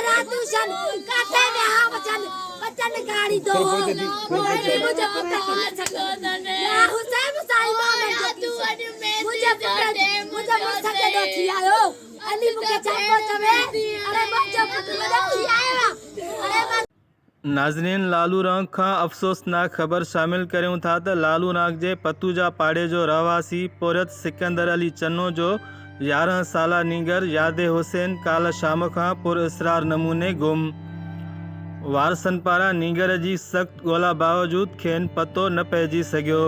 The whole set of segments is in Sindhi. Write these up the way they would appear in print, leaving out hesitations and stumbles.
راتيون ڇن ڪاٿي ويهان وچن وچن ڳاڙيندو هو منهنجي منهنجي پٽ کي نه ڇڏيو يا حسين سائين امامن جو قصو منهنجي پٽ منهنجي مڙس ڪيڏو ٿي آيو علي مون کي ڇا پيو چوي اڙي منهنجو پٽ وڏو ٿي آيو آ اڙي مان ناظرين لالو رانڪ کان افسوسناڪ خبر شامل ڪريون ٿا ته لالو رانڪ جي پتوجا پاڙي جو رهواسي پورهيت سڪندر علي چنو جو 11 سالا نينگر ياد حسين ڪالهه شام کان پر اسرار نموني گم، وارثن پاران نينگر جي سخت ڳولا باوجود کين پتو نه پئجي سگهيو،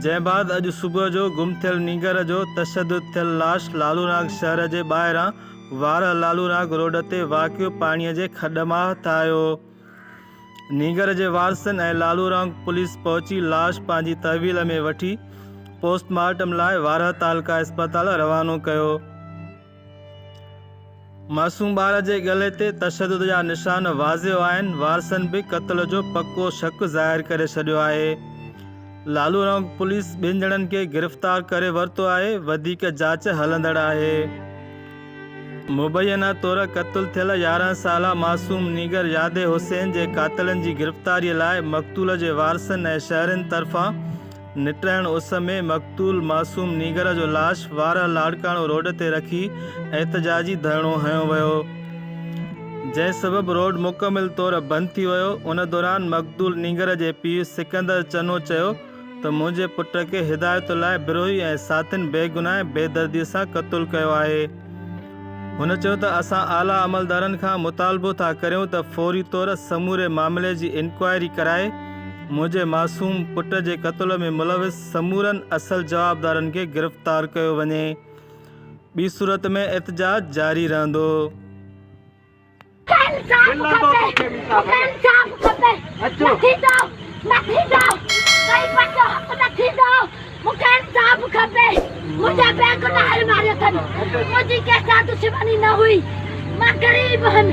جنهن بعد اڄ صبح جو گم ٿيل نينگر جو تشدد ٿيل لاش لالو رانڪ شهر جي ٻاهران وارهه لالوراڳ روڊ تي واقع پاڻيء جي کڏ مان هٿ آيو. نينگر جي وارثن ۽ لالوراڳ پوليس پهچي لاش پنهنجي تحويل ۾ وٺي پوسٽ مارٽم لاء وارهه تعلقه اسپتال روانو ڪيو. معصوم ٻار جي ڳلي تي تشدد جا نشان واضح آهن، وارثن به قتل جو پڪو شڪ ظاهر ڪري ڇڏيو آهي. لالو رونق پوليس ٻن ڄڻن کي گرفتار ڪري ورتو آهي، وڌيڪ جاچ هلندڙ آهي. مبينا طور قتل ٿيل 11 سالا معصوم نينگر ياد حسين جي قاتلن جي گرفتاري لاء مقتول جي وارثن ۽ شهرين طرفان نٽهڻ اس ۾ مقتول معصوم نينگر جو لاش وارهه لاڙڪاڻو روڊ تي رکي احتجاجي ڌرڻو هنيو ويو. جنهن سبب روڊ مڪمل طور بند ٿي ويو، ان دوران مقتول نينگر جي پيء سڪندر چنو چيو ته منهنجي پٽ کي هدايت الله بروهي ۽ ساٿين بيگناهه ۽ بيدردي سان قتل ڪيو آهي. هن چيو ته اسان اعليٰ عملدارن کان مطالبو ٿا ڪريون ته فوري طور سموري معاملي جي انڪوائري ڪرائي منهنجي معصوم پٽ جي قتل ۾ ملوث سمورن اصل جوابدارن کي گرفتار ڪيو وڃي. ٻي صورت ۾ احتجاج جاري رهندو. انصاف کپي مونکي انصاف کپي نه ٿيندو نه ٿيندو غريبن جو حق نه ٿيندو مونکي انصاف کپي منهنجا بيگناهه ماريو اٿن منهنجي ڪنهن سان دشمني نه هئي مان غريب هن.